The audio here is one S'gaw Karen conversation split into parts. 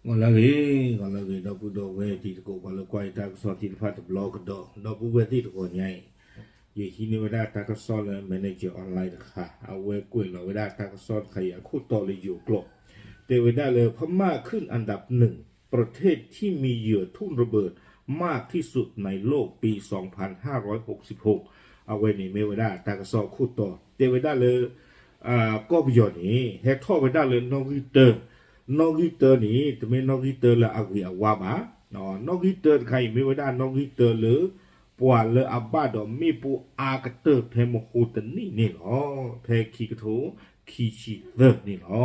ဂီၤလၢအဂ့ၤ, ဂီၤလၢအဂ့ၤ ဒီပုၢ်ဒီဝဲၢ်တံၤသကိး ပှၤလၢကွၢ်ယတၢ်ကစီၣ်သ့ၣ်တဖၣ်တဘျီကဒီး, ဒီပုၢ်ဝဲၢ်သ့ၣ်တဂီၤညါအံၤ, ယဟံးန့ၢ်ဝဲဒၣ်တၢ်ကစီၣ်လၢ Manager Online တခါ, အဝဲကွဲးလီၤဝဲဒၣ်တၢ်ကစီၣ်တခါအံၤအခိၣ်တီလၢယိၤကျိာ်, တဲဝဲဒၣ်လၢ พม่าขึ้นอันดับหนึ่ง ประเทศที่มีเหยื่อทุ่นระเบิดมากที่สุดในโลกปี สองพันห้าร้อยหกสิบหก အဝဲန့ၣ်မ့ၢ်ဝဲဒၣ်တၢ်ကစီၣ်အခိၣ်တီ, တဲဝဲဒၣ်လၢ ကီၢ်ပယီၤန့ၣ် ဟဲထီၣ်ဝဲဒၣ်လၢနီၣ်ဂံၢ်တၢ, နီၣ်ဂံၢ်တၢန့ၣ် တမ့ၢ်နီၣ်ဂံၢ်တၢလၢအဂ့ၤအဝါဘၣ်, နီၣ်ဂံၢ်တၢတခါအံၤ မ့ၢ်ဝဲဒၣ်နီၣ်ဂံၢ်တၢလၢ ပှၤလၢအဘၣ်ဒီးမ့ၣ်ပိၢ်အါကတၢၢ်ဖဲမဟိတနံၣ်န့ၣ်လီၤ. ဖဲခံကထိခံဆံသၢန့ၣ်လီၤ.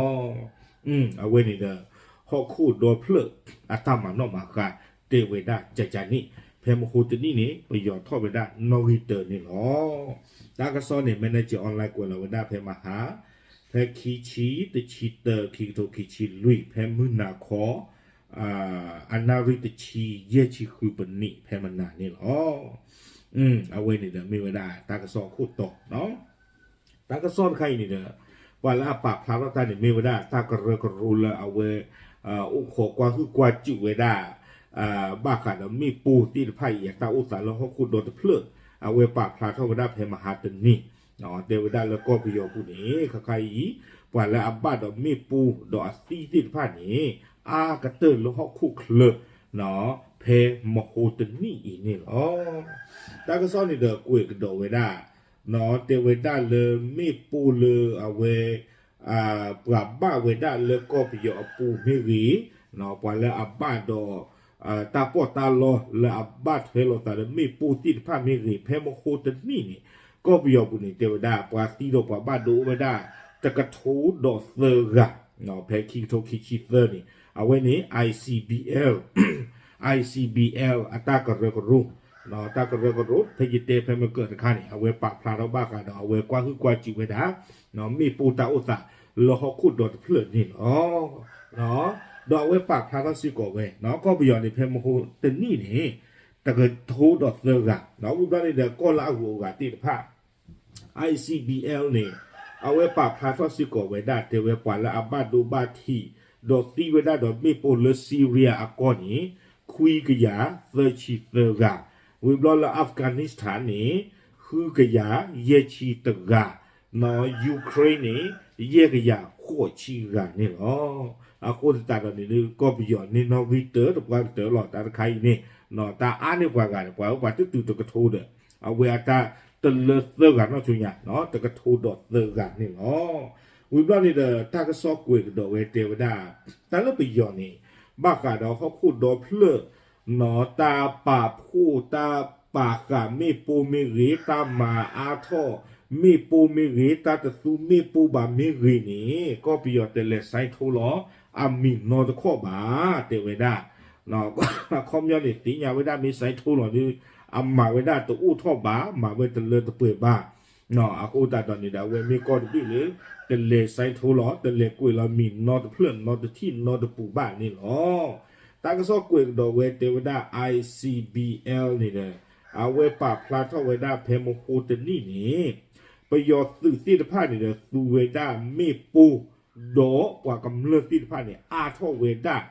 အဝဲန့ၣ်ဒီး ဟီၣ်ခိၣ်ဒီဖျၢၣ်အတၢ်မၤနီၣ်မၤဃါ တဲဝဲဒၣ်ကကန့ၣ်, ဖဲမဟိတနံၣ်န့ၣ် ပယီၤထီၣ်ဝဲဒၣ်နီၣ်ဂံၢ်တၢန့ၣ်လီၤ. တၢ်ကစီၣ်န့ၣ် Manager Online ကွဲးလီၤဝဲဒၣ်ဖဲမဟါ, ဖဲခံဆံတဆံတၢ ခံကထိခံဆံလွံၢ် ဖဲမုၢ်နၤခီ အနၣ်ရံၣ်တဆံ ယဲၢ်ဆံဃုပနံး ဖဲမနၤန့ၣ်လီၤ. အဝဲန့ၣ်ဒီးမ့ၢ်ဝဲဒၣ်တၢ်ကစီၣ်အခိၣ်တီ, တၢ်ကစီၣ်တခါအံၤန့ၣ်ဒီး ပှၤလၢအပာ်ဖျါထီၣ်တၢ်န့ၣ် မ့ၢ်ဝဲဒၣ်တၢ်ကရၢကရိလၢအဝဲ အိၣ်ခိးကွၢ်ဟုၣ်ကွၢ်စူၣ်ဝဲဒၣ် ဘၣ်ဃးဒီးမ့ၣ်ပိၢ်သ့ၣ်တဖၣ်အံၤ အတၢ်အိၣ်သးလၢဟီၣ်ခိၣ်ဒီတဖျၢၣ်, အဝဲပာ်ဖျါထီၣ်ဝဲဒၣ်ဖဲမဟါတနံၤ, တဲဝဲဒၣ်လၢကီၢ်ပယီၤပူၤန့ၣ် ခါခါအံၤ ပှၤလၢအဘၣ်ဒီးမ့ၣ်ပိၢ်ဒီးအသံသ့ၣ်တဖၣ်န့ၣ် အါကတၢၢ်လၢဟီၣ်ခိၣ်ချၢ ဖဲမဟိတနံၣ်အံၤန့ၣ်လီၤ. တၢ်ကစီၣ်န့ၣ်ဒီးကွဲးကဒီးဝဲဒၣ်, တဲဝဲဒၣ်လၢမ့ၣ်ပိၢ်လၢအဝဲ ပှၤဘၣ်ဝဲဒၣ်လၢကီၢ်ပယီၤအပူၤမ့ၢ်ဂ့ၤ, ပှၤလၢအဘၣ်ဒီး တၢ်ပီးတၢ်လီလၢအဘၣ်ထွဲလိာ်သးလၢမ့ၣ်ပိၢ်သ့ၣ်တဖၣ်မ့ၢ်ဂ့ၤ ဖဲမဟိတနံၣ်န့ၣ် ကီၢ်ပယီၤပူၤန့ၣ် တဲဝဲဒၣ် ပှၤသံဒီးပှၤဘၣ်ဒိအိၣ်ဝဲဒၣ် တကထိဒီးသၢဂၤ, ဖဲခံကထိခံဆံသၢန့ၣ် အဝဲန့ၣ် ICBL, ICBL အတၢ်ကရၢကရိ, တၢ်ကရၢကရိ ဖဲယတဲဖဲမကၢၢ်တခါန့ၣ် အဝဲပာ်ဖျါထီၣ်ဘၣ်ဃးဒီးအဝဲကွၢ်ဟုၣ်ကွၢ်စူၣ်ဝဲဒၣ် မ့ၣ်ပိၢ်တၢ်အိၣ်သးလၢဟီၣ်ခိၣ်ဒီတဖျၢၣ်န့ၣ်လီၤ. ဒီးအဝဲပာ်ဖျါထီၣ်စ့ၢ်ကီးဝဲ ကီၢ်ပယီၤန့ၣ် ဖဲမဟိတနံၣ်န့ၣ် တကထိဒီးသၢဂၤ, ဝံၤဘျီန့ၣ်ဒီးကီၢ်လၢအဂုၤအဂၤသ့ၣ်တဖၣ် ICBL န့ၣ် အဝဲပာ်ဖျါထီၣ်စ့ၢ်ကီးဝဲဒၣ် တဲဝဲပှၤလၢအဘၣ်ဒိဘၣ်ထံး ဒီးသံဝဲဒၣ်ဒီးမ့ၣ်ပိၢ်လၢ Syria အကီၢ်န့ၣ် ခွံကယၤသၢဆံသၢဂၤ, ဝံၤဘျီလၢ Afghanistan န့ၣ် ဃုကယၤယဲၢ်ဆံတဂၤ, Ukraine န့ၣ် ယဲၢ်ကယၤဃိးဆံဂၤန့ၣ်လီၤ. အဃိသတးဒီးန့ၣ် ကီၢ်ပယီၤန့ၣ်နီၣ်ဂံၢ်တၢတပှၢ်ကတၢၢ်လီၤ တၢ်တခါအံၤန့ၣ်, တၢ်အါန့ၢ်ပှၤဂၤန့ၣ် ပှၤအၢပှၤတတုၤတကထိဒီး အဝဲအတၢ်တလၢသၢဂၤနီၢ်ဆူညါ, တကထိဒီးသၢဂၤန့ၣ်လီၤ. ဝံၤဘျီန့ၣ်ဒီး တၢ်ကစီၣ်ကွဲးကဒီးဝဲတဲဝဲဒၣ် တၢ်လၢပယီၤန့ၣ် ဘၣ်ဃးဒီးဟီၣ်ခိၣ်ဒီဖျၢၣ် တၢ်ပာ်ဖှိၣ်တၢ်ပာ်ဃာ်မ့ၣ်ပိၢ်မ့ၢ်ဂ့ၤ, တၢ်မၤအါထီၣ်မ့ၣ်ပိၢ်မ့ၢ်ဂ့ၤ, တၢ်တသူမ့ၣ်ပိၢ်ဘၣ်မ့ၢ်ဂ့ၤန့ၣ် ကီၢ်ပယီၤတလဲၤဆဲးထိလီၤအမံၤနီတခီၣ်ဘၣ် တဲဝဲဒၣ်. အခီပညီန့ၣ် သ့ၣ်ညါဝဲဒၣ်မ့ၢ်ဆဲးထိလီၤဒီး အမၤဝဲဒၣ်တအိၣ်ထီၣ်ဘၣ်, မၤဝဲတလၢတပှဲၤဘၣ်. အဃိသတးဒီးန့ၣ်ဒီး အဝဲမ့ၢ်ကီၢ်တဘ့ၣ်လၢ တလဲၤဆဲးထိလီၤ, တလဲၤကွဲးလီၤမံၤနီတဖျၢၣ်နီတထံၣ်နီတပူၤဘၣ်န့ၣ်လီၤ. တၢ်ကစီၣ်ကွဲးကဒီးဝဲတဲဝဲဒၣ် ICBL န့ၣ်ဒီး အဝဲပာ်ဖျါထီၣ်ဝဲဒၣ်ဖဲမဟိတနံၣ်န့ၣ် ပယီၤသုးသ့ၣ်တဖၣ်န့ၣ်ဒီး သူဝဲဒၣ်မ့ၣ်ပိၢ် ဒီးပှၤကမျၢၢ်သ့ၣ်တဖၣ်န့ၣ် အါထီၣ်ဝဲဒၣ်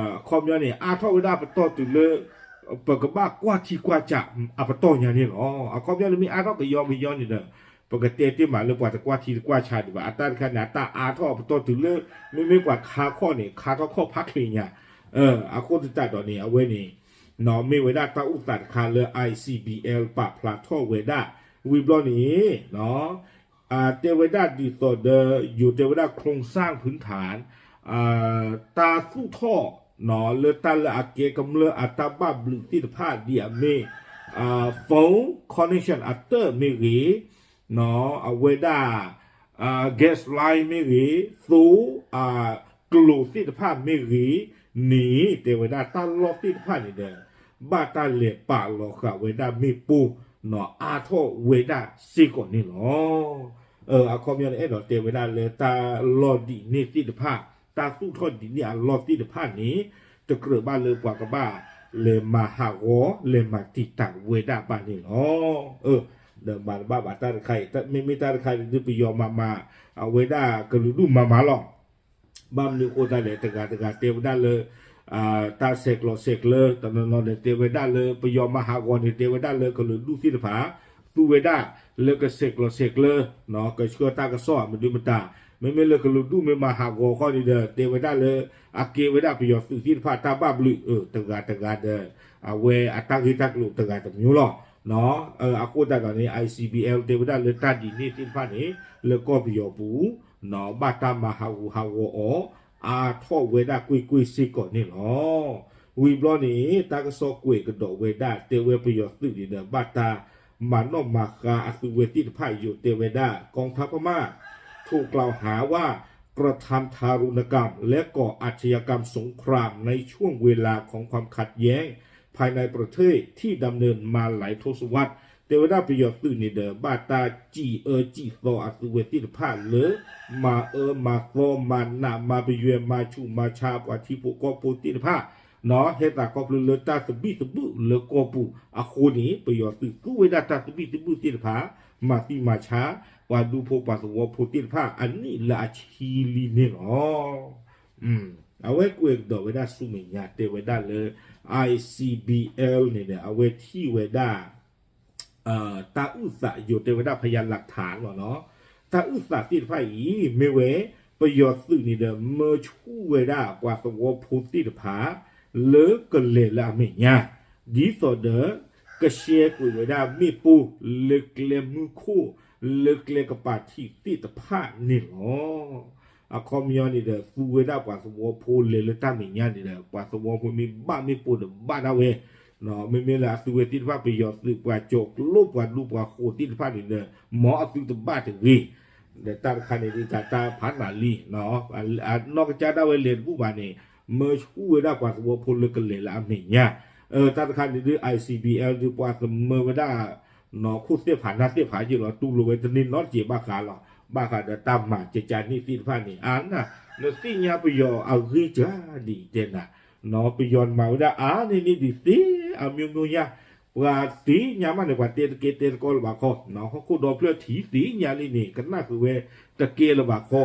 အခီပညီန့ၣ် အါထီၣ်ဝဲဒၣ်ပတီၢ်တုၤလၢ ပကဘၣ်ကွၢ်ထံကွၢ်ဆးအပတီၢ်ညါန့ၣ်လီၤ. အခီပညီန့ၣ် မ့ၢ်အါထီၣ်ကယီကယီန့ၣ်ဒီး ပကတဲတ့ၢ်မးလၢပှၤတကွၢ်ထံတကွၢ်ဆးဒံးဘၣ်. အတၢ်တခါန့ၣ် အတၢ်အါထီၣ်အပတီၢ်တုၤလၢ မ့မ့ၢ်ပှၤခါခီၣ်န့ၣ် ခါထီၣ်ခီၣ်ဖးချ့ညါ. အဃိသတးဒီးန့ၣ် အဝဲန့ၣ် မ့ၢ်ဝဲဒၣ်တၢ်အိၣ်သးတခါလၢ ICBL ပာ်ဖျါထီၣ်ဝဲဒၣ် ဝံၤဘျီန့ၣ် တဲဝဲဒၣ်ဒ်သိးဒီး ယိၤတဲဝဲဒၣ် โครงสร้างพื้นฐาน တၢ်သူၣ်ထီၣ် လၢတၢ်လၢအကဲကမျၢၢ်အတၢ်ဘၣ်ဘျုးသ့ၣ်တဖၣ်ဒ်အမ့ၢ် phone connection အတၢၣ်မ့ၢ်ဂ့ၤ, အဝဲဒၣ် gas line မ့ၢ်ဂ့ၤ, သိ ကျိၤသ့ၣ်တဖၣ်မ့ၢ်ဂ့ၤန့ၣ် တဲဝဲဒၣ်တၢ်လီၢ်သ့ၣ်တဖၣ်န့ၣ်ဒီး ဘၣ်တၢ်လဲၤပာ်လီၤဃာ်ဝဲဒၣ်မ့ၣ်ပိၢ် အါထီၣ်ဝဲဒၣ်စ့ၢ်ကီးန့ၣ်လီၤ. အခီပညီန့ၣ် အဲၣ်ဒိးတဲဝဲဒၣ်လၢတၢ်လီၢ်ဒ်န့ၣ်သ့ၣ်တဖၣ်, တၢ်သူၣ်ထီၣ်ဒ်န့ၣ်အလီၢ်သ့ၣ်တဖၣ်န့ၣ် တကြၢးဘၣ်လၢပှၤကဘၣ်လဲၤမၤဟးဂီၤ လဲၤမၤတံာ်တာ်ဝဲဒၣ်ဘၣ်န့ၣ်လီၤ. ဒီးမၤတဘၣ်ဘၣ်တၢ်တခါအံၤ, မ့မ့ၢ်တၢ်တခါအံၤဒုး ပယီၤမၤမၤ အဝဲဒၣ်ကလုာ်ဒူၣ်မၤမၤလီၤ. ဘၣ်မနုၤအဃိသတးလဲၣ် တဂၤတဂၤတဲဝဲဒၣ်လၢ တၢ်ဆဲးကျိးဆဲးကျၢ တနီၤနီၤဒီးတဲဝဲဒၣ်လၢ ပယီၤမၤဟးဂီၤန့ၣ် တဲဝဲဒၣ်လၢကလုာ်ဒူၣ်သ့ၣ်တဖၣ် သူဝဲဒၣ်လၢကဆဲးကျိးဆဲးကျၢ ကဆှၢတၢ်ကစီၣ်မနုၤမတၤ, မ့မ့ၢ်လၢကလုာ်ဒူၣ်မ့ၢ်မၤဟးဂီၤခီန့ၣ်ဒီး တဲဝဲဒၣ်လၢ အကဲဝဲဒၣ်ပယီၤသုးသ့ၣ်တဖၣ်တၢ်ဘၣ်ဘျုး တဂၤတဂၤဒီး အဝဲအတၢ်ဂ့ၢ်တၢ်ကျိၤတဂၤတမျိုးလီၤ. အဃိသတးဒီးန့ၣ် I C B L တဲဝဲဒၣ်လၢတၢ်ဒ်န့ၣ်သ့ၣ်တဖၣ်န့ၣ် လၢကီၢ်ပယီၤပူၤ ဘၣ်တၢ်မၤဟးဂူာ်ဟးဂီၤအီၤ အါထီၣ်ဝဲဒၣ်ကွ့ၢ်ကွ့ၢ်စ့ၢ်ကီးန့ၣ်လီၤ. ဝံၤဘျီန့ၣ် တၢ်ကစီၣ်ကွဲးကဒီးဝဲဒၣ် တဲဝဲပယီၤသုးန့ၣ်ဒီး ဘၣ်တၢ်မၤနီၣ်မၤဃါအသုဝဲသ့ၣ်တဖၣ် ယိၤတဲဝဲဒၣ် กองทัพพม่า ถูกกล่าวหาว่า กระทำทารุณกรรม และก่ออาชญากรรมสงครามในช่วงเวลาของความขัดแย้ง ภายในประเทศที่ดำเนินมาหลายทศวรรษ တဲဝဲဒၣ်ပယီၤသုးန့ၣ်ဒီး ဘၣ်တၢ်စံၣ်အၢစံၣ်သီအသုဝဲသ့ၣ်တဖၣ်လၢ မၤအၢမၤသီ မၤနးမၤပယွဲ မၤဆူးမၤဆါ ပှၤထံဖိကီၢ်ဖိသ့ၣ်တဖၣ် ဟဲသးခီဖျိလၢတၢ်သဘံၣ်သဘုၣ်လၢကီၢ်ပူၤအဃိန့ၣ် ပယီၤသုးသူဝဲဒၣ်တၢ်သဘံၣ်သဘုၣ်သ့ၣ်တဖၣ် မၤသံမၤဆါ ပှၤဒူဖိပှၤသဝီဖိသ့ၣ်တဖၣ် အနံၣ်လၢအဆံလံန့ၣ်လီၤ. အဝဲကွဲးကဒီးဝဲဒၣ်ဆူမဲာ်ညါ တဲဝဲဒၣ်လၢ I C B L န့ၣ်ဒီး အဝဲထံၣ်ဝဲဒၣ် တၢ်အုၣ်သး ယိၤတဲဝဲဒၣ် พยานหลักฐาน လီၤနီၤ. တၢ်အုၣ်သးသ့ၣ်တဖၣ်အံၤ မ့ၢ်ဝဲ ပယီၤသုးန့ၣ်ဒီး မၢဆူၣ်ဝဲဒၣ်ပှၤသဝီဖိသ့ၣ်တဖၣ် လၢကလဲၤလၢအမဲာ်ညါ ဒ်သိးဒီး ကရှဲကွံာ်ဝဲဒၣ်မ့ၣ်ပိၢ် လၢကျဲမုၢ်ခိၣ် လၢကျဲကပၤထံးသ့ၣ်တဖၣ်န့ၣ်လီၤ. အခီပညီန့ၣ်ဒီး သူဝဲဒၣ်ပှၤသဝီဖိလဲၤလၢတၢ်မဲာ်ညါန့ၣ်ဒီး ပှၤသဝီဖိမ့ၢ်ဘၣ်မ့ၣ်ပိၢ်ဒီးဘၣ်ဒၣ်ဝဲ မ့မ့ၢ်လၢအသုဝဲသ့ၣ်တဖၣ် ပယီၤသုးပှၤကၠီၤကျိပှၤဒူပှၤဃိးသ့ၣ်တဖၣ်န့ၣ်ဒီး မ်အသုတဘၣ်တဂ့ၤ ဒီးတၢ်တခါန့ၣ်ဒုး တၢ်တၢ်ဖးနးလံ အနီၢ်ကစၢ်ဒၣ်ဝဲလဲၤတဘူၣ်ဘၣ်န့ၣ် မၢဆူၣ်ဝဲဒၣ်ပှၤသဝီဖိလၢကလဲၤလၢအမဲာ်ညါ တၢ်တခါန့ၣ်ဒုး I C B L ဒုး ပှၤသမၢဝဲဒၣ် နီၢ်ခိၣ်သ့ၣ်ဖးနၢ်သ့ၣ်ဖးယုာ်လီၤ တူၢ်လိာ်ဝဲတန့ၢ်နီတစဲးဘၣ်ဃးလီၤ ဘၣ်ဃးဒီးတၢ်မၤကကၢန့ၣ်သ့ၣ်တဖၣ်န့ၣ် အါနၢ် နသ့ၣ်ညါပယီၤအဂ့ၢ်ကၢဒ်အံၤတဲနၤ ပယီၤမၤဝဲဒၣ်အါန့ၢ်န့ၢ်ဒ်သ့ အမျိုးမျိုးညါ ပှၤသ့ၣ်ညါမးန့ၣ် ပှၤတဲတကဲတဲတကီလၢၤဘၣ်ခီ ဟီၣ်ခိၣ်ဒီဖျၢၣ်ထံးသ့ၣ်ညါလံန့ၣ် ကနၣ်ဃုာ်ဝဲတကဲလၢၤဘၣ်ခီ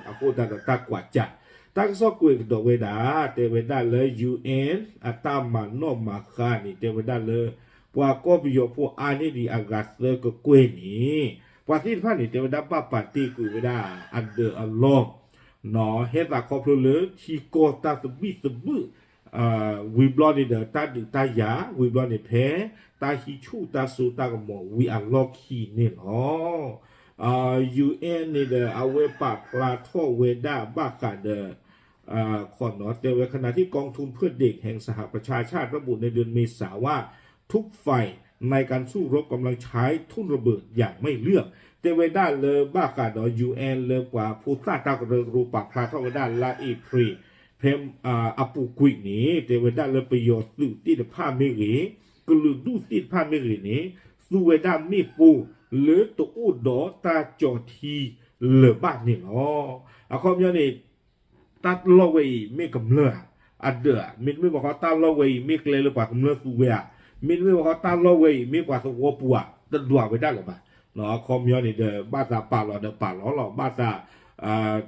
အဃိသတးဒီးတၢ်ကွၢ်စၢ် တၢ်ကစီၣ်ကွဲးကဒီးဝဲဒၣ် တဲဝဲဒၣ်လၢ U N အတၢ်မၤနီၣ်မၤဃါန့ၣ် တဲဝဲဒၣ်လၢ ပှၤကီၢ်ပယီၤဖိအါန့ၢ်ဒံးအဂၤသၢကကွဲၢ်န့ၣ် ပှၤသ့ၣ်တဖၣ်န့ၣ် တဲဝဲဒၣ်ဘၣ်ပာ်တ့ၢ်ကွံာ်ဝဲဒၣ်အဒၢးအလီၢ် ဟဲသးခီဖျိလၢထံကီၢ်တၢ်သဘံၣ်သဘုၣ် ဝံၤဘျီန့ၣ်ဒီး တၢ်ဒုးတၢ်ယၤ ဝံၤဘျီန့ၣ်ဖဲ တၢ်ဟံးဆူၣ်တၢ်စိတၢ်ကမီၤဝံၤအလီၢ်ခံန့ၣ်လီၤ. U N န့ၣ်ဒီး အဝဲပာ်ဖျါထီၣ်ဝဲဒၣ်ဘၣ်ဃးဒီး တဲဝဲ ขณะที่กองทุนเพื่อเด็กแห่งสหประชาชาติระบุในเดือนเมษาว่า ทุกฝ่ายในการสู้รบกำลังใช้ทุ่นระเบิดอย่างไม่เลือก တဲဝဲဒၣ်လၢဘၣ်ဃးဒီး U N လၢပှၤဖိသၣ်တၢ်ကရၢကရိပာ်ဖျါထီၣ်ဝဲဒၣ်လါအ့ဖြ့ၣ် ဖဲအပူၤကွံာ်န့ၣ် တဲဝဲဒၣ်လၢပယီၤသုးသ့ၣ်တဖၣ်မ့ၢ်ဂ့ၤ ကလုာ်ဒူၣ်သ့ၣ်တဖၣ်မ့ၢ်ဂ့ၤန့ၣ် သူဝဲဒၣ်မ့ၣ်ပိၢ်လၢတအိၣ်ဒီးတၢ်ကၠီၤထံလၢၤဘၣ်န့ၣ်လီၤ. အခီပညီန့ၣ် တၢ်လီၢ်ဝဲအံၤမ့ၢ်ကမျၢၢ်ဧါ, အဒၢးဧါ, မ့တမ့ၢ်ဘၣ်ဃီတၢ်လီၢ်ဝဲအံၤမ့ၢ်ကျဲလၢပှၤကမျၢၢ်သူဝဲဧါ, မ့တမ့ၢ်ဘၣ်ဃီတၢ်လီၢ်ဝဲအံၤမ့ၢ်ပှၤသဝီပူၤဧါ, တဒွးဝဲဒၣ်လၢၤဘၣ်. အခီပညီန့ၣ်ဒီး ဘၣ်သးပာ်လီၤဒီးပာ်လီၤလီၤ, ဘၣ်သး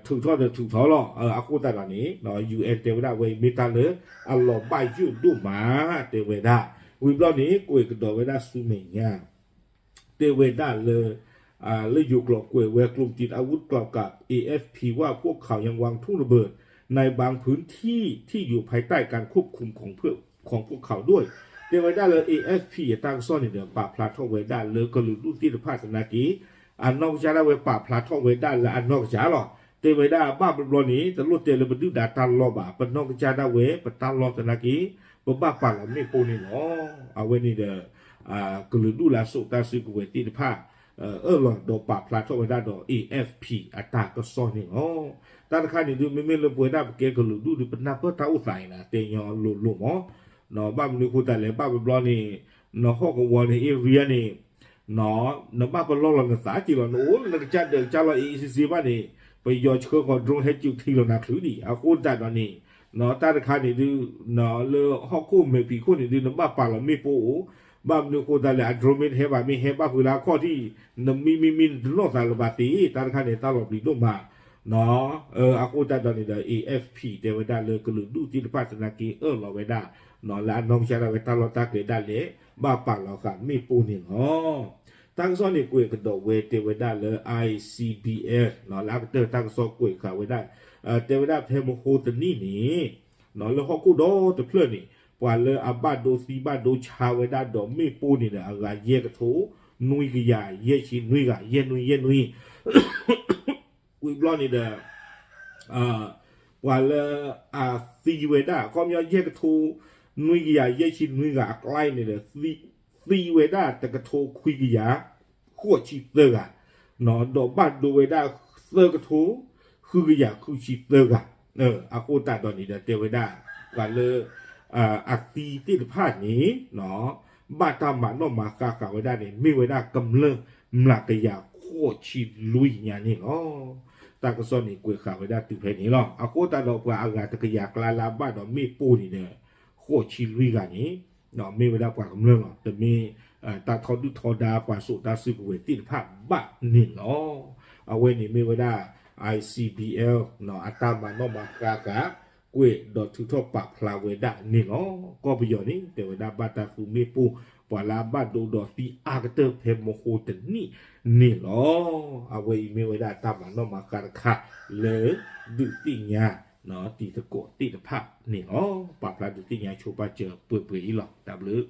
ထုးထီၣ်ဒီးထုးထီၣ်လီၤ. အဃိသတးဒီးန့ၣ် U N တဲဝဲဒၣ်ဝဲအံၤမ့ၢ်တၢ်လၢအလီၤဘၣ်ယိၣ်ဒိၣ်မး တဲဝဲဒၣ်. ဝံၤဘျီန့ၣ် ကွဲးကဒီးဝဲဒၣ်ဆူမဲာ်ညါ တဲဝဲဒၣ်လၢ လၢယိၤကျိာ်ကွဲးဝဲ กลุ่มติดอาวุธกล่าวกับ เอเอฟพี ว่าพวกเขายังวางทุ่นระเบิดในบางพื้นที่ที่อยู่ภายใต้การควบคุมของพวกเขาด้วย တဲဝဲဒၣ်လၢ A F P အတၢ်ကစီၣ်န့ၣ်ဒီး ပာ်ဖျါထီၣ်ဝဲဒၣ်လၢကလုာ်ဒူၣ်သ့ၣ်တဖၣ်သနာ်က့ အနီၢ်ကစၢ်ဒၣ်ဝဲပာ်ဖျါထီၣ်ဝဲဒၣ်လၢအနီၢ်ကစၢ်လီၤ. တဲဝဲဒၣ်ဘၣ်ဘျီဘျီန့ၣ် တလိၣ်တဲလၢပဒုၣ်ဒါတၢ်လီၢ်ဘၣ်, ပနီၢ်ကစၢ်ဒၣ်ဝဲ ပတၢ်လီၢ်သနာ်က့ ပဘၣ်ပာ်လီၤမ့ၣ်ပိၢ်န့ၣ်လီၤ. အဝဲန့ၣ်ဒီး ကလုာ်ဒူၣ်လၢအစိာ်တၢ်စုကဝဲၤသ့ၣ်တဖၣ် အၢၣ်လီၤဒီးပာ်ဖျါထီၣ်ဝဲဒၣ်ဒီး A F P အတၢ်ကစီၣ်န့ၣ်လီၤ. တၢ်တခါန့ၣ်ဒုး မ့မ့ၢ်လၢပဝဲဒၣ်ပကဲကလုာ်ဒူၣ်ဒုး ပနၢ်ပၢၢ်တၢ်အိၣ်သးအံၤနၤ တဲညီလိၤလိၤမး, ဘၣ်မနုၤအဃိသတးလဲၣ် ဘၣ်ဘျီဘျီန့ၣ် နဟီၣ်ကဝီၤန့ၣ် area န့ၣ် နဘၣ်ပလီၢ်လီၤနသးက့ၤလီၤ, နအိၣ်လၢနကစၢ်ဒၢးကစၢ်လီၤ အံၤစ့စ့ဘၣ်န့ၣ် ပယီၤဆှၢဃီၤ drone ဟဲစုးထံလီၤနၤချုးဒံး. အဃိသတးဒီးန့ၣ် တၢ်တခါန့ၣ်ဒုး လၢဟီၣ်ခိၣ်မဲာ်ဖံးခိၣ်န့ၣ်ဒုး နဘၣ်ပာ်လီၤမ့ၣ်ပိၢ်အိၣ်, ဘၣ်မနုၤအဃိသတးလဲၣ် အ drone မ့ၢ်တဟဲဘၣ် မ့ၢ်ဟဲဘၣ်ဖုးလၢအခီၣ်ထံး နမံမံမံ နတနီၢ်သးလၢၤဘၣ်သ့, တၢ်တခါန့ၣ် တၢ်လီၤပျံၤဒိၣ်မး. အဃိသတးဒီးန့ၣ်ဒီး A F P တဲဝဲဒၣ်လၢကလုာ်ဒူၣ်သ့ၣ်တဖၣ်သနာ်က့အၢၣ်လီၤဝဲဒၣ် လၢအနီၢ်ကစၢ်ဒၣ်ဝဲတၢ်လီၢ်တၢ်ကျဲဒၣ်လဲာ် ဘၣ်ပာ်လီၤဃာ်မ့ၣ်ပိၢ်န့ၣ်လီၤ. တၢ်ကစီၣ်န့ၣ်ကွဲးကဒီးဝဲတဲဝဲဒၣ်လၢ I C B L လၢအကတၢၢ်တၢ်ကစီၣ်ကွဲးဃာ်ဝဲဒၣ် တဲဝဲဒၣ်ဖဲမဟိတနံၣ်န့ၣ် လၢဟီၣ်ခိၣ်ဒီတဖျၢၣ်န့ၣ် ပှၤလၢအဘၣ်ဒိသံဘၣ်ဒိဆါဝဲဒၣ်ဒီးမ့ၣ်ပိၢ်န့ၣ်ဒီး အဂၤယဲၢ်ကထိ နွံကယၤ ယဲၢ်ဆံနွံဂၤ ယဲၢ်နွံ ယဲၢ်နွံ ဝံၤဘျီန့ၣ်ဒီး ပှၤလၢအသံဝဲဒၣ် ခီပညီယဲၢ်ကထိ နွံကယၤ ယဲၢ်ဆံနွံဂၤအကျါန့ၣ်ဒီး သံဝဲဒၣ်တကထိခွံကယၤ ဃိးဆံသၢဂၤ ဒီးဘၣ်ဒိဝဲဒၣ်သၢကထိ ဃုကယၤဃုဆံသၢဂၤ အဃိသတးဒီးန့ၣ်ဒီးတဲဝဲဒၣ် ပှၤလၢ အသံသ့ၣ်တဖၣ်န့ၣ် ဘၣ်တၢ်မၤနီၣ်မၤဃါဃာ်ဝဲဒၣ်န့ၣ် မ့ၢ်ဝဲဒၣ်ကမျၢၢ်မျးကယၤဃိးဆံလွံၢ်ညါန့ၣ်လီၤ. တၢ်ကစီၣ်န့ၣ်ကွဲးဃာ်ဝဲဒၣ်တုၤဖဲန့ၣ်လီၤ. အဃိသတးဒီးပှၤအဂၤတကယၤကျါလၢအဘၣ်ဒီးမ့ၣ်ပိၢ်န့ၣ်ဒီး ဃိးဆံလွံၢ်ဂၤန့ၣ် မ့ၢ်ဝဲဒၣ်ပှၤကမျၢၢ်လီၤ. တမ့ၢ် တၢ်ထီဒုၣ်ထီဒါပှၤစိာ်တၢ်စုကဝဲၤသ့ၣ်တဖၣ်ဘၣ်န့ၣ်လီၤ. အဝဲန့ၣ်မ့ၢ်ဝဲဒၣ် I C B L အတၢ်မၤနီၣ်မၤဃါဃာ် ကွဲးဒီးထုးထီၣ်ပာ်ဖျါဝဲဒၣ်န့ၣ်လီၤ. ကီၢ်ပယီၤန့ၣ် တဲဝဲဒၣ်ဘၣ်တၢ်သူမ့ၣ်ပိၢ် ပှၤလၢအဘၣ်ဒိဒီးသံအါကတၢၢ်ဖဲမဟိတနံၣ်န့ၣ်လီၤ. အဝဲအံၤမ့ၢ်ဝဲဒၣ်တၢ်မၤနီၣ်မၤဃါတခါလၢ ဒုးသ့ၣ်ညါ တံၤသကိးသ့ၣ်တဖၣ်န့ၣ်လီၤ. ပာ်ဖျါဒုးသ့ၣ်ညါဆိပာ်စၢၤပှဲၤပှဲၤအံၤလီၤ. တၢ်ဘျုး